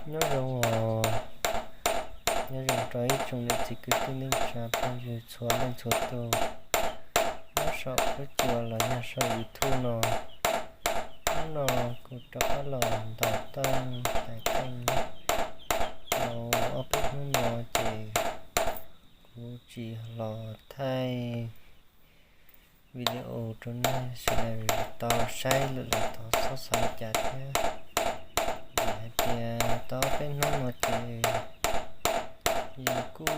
Nyob zoo os, nyob zoo rau ib tsoom niam txiv kwv tij neej tsa phooj ywg txhua leej txhua tus nyob saum huab cua los yog saum YouTube no. Hnub no kuv rov qab los ntaus tooj hlais tooj. Tau ob peb hnub no ces kuv tsis los thaij video rau nej sawv daws tau saib lawm los thov txhob xav li cas thiab. Vim hais tias tau ob peb hnub no ces yus kuj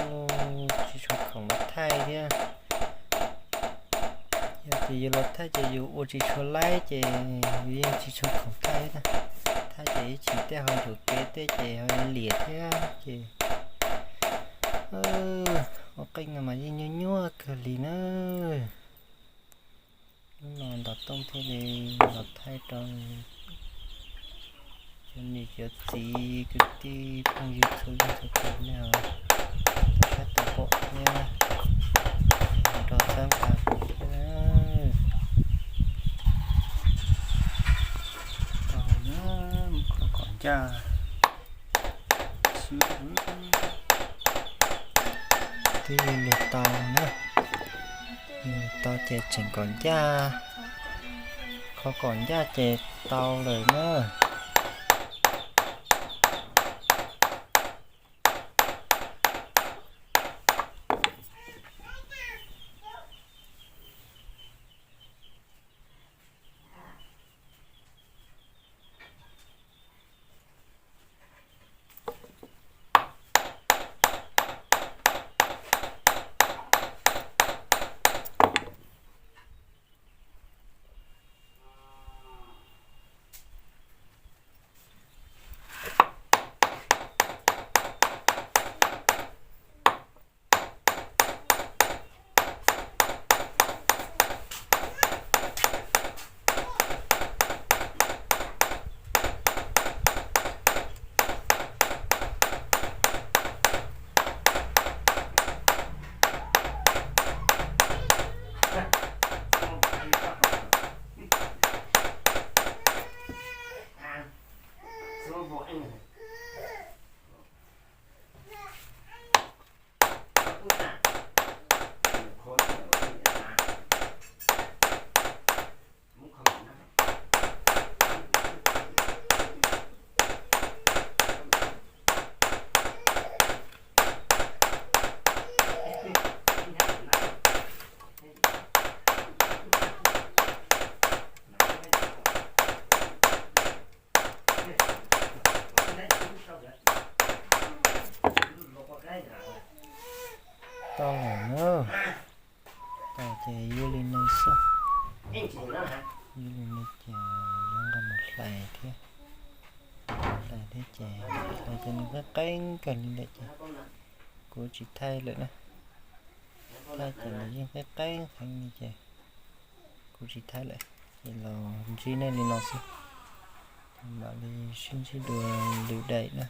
tsis tshua khoom los thaij thiab. Yog tias yus los thaij ces yus ua tsis tshua laib ces yus yeej tsis tshua khoom thaij na. Thaij ces ib chim tej ho yuam kev tej ces ho liam thiab ces ua qeej no mas yeej nyuaj nyuaj kawg li na. Hnub no ntaus tooj thiaj li los thaij rau cov niam cov txiv kwv tij phooj ywg txhua leej txhua tus nej tau saib tau pom thiab, nrog txhawb nqa kuv thiab. Tau na, mus kho kom ncaj xwb. Twb lig tau na, lig tau ces tseem kom ncaj, kho kom ncaj ces tau lawm na. Tau lawm na. Tau ces yuav li no xwb. Yuav li no ces yuav nqa mus hlais thiab. Hlais thiab ces hlais ces nws qeeb qeeb kawg li lawm ces kuv tsis thaij lawm na. Thaij ces nws yeej qeeb qeeb heev li ces kuv tsis thaij lawm. Ces los ntsib nej li no xwb. Mam li sib ntsib dua lwm daim na.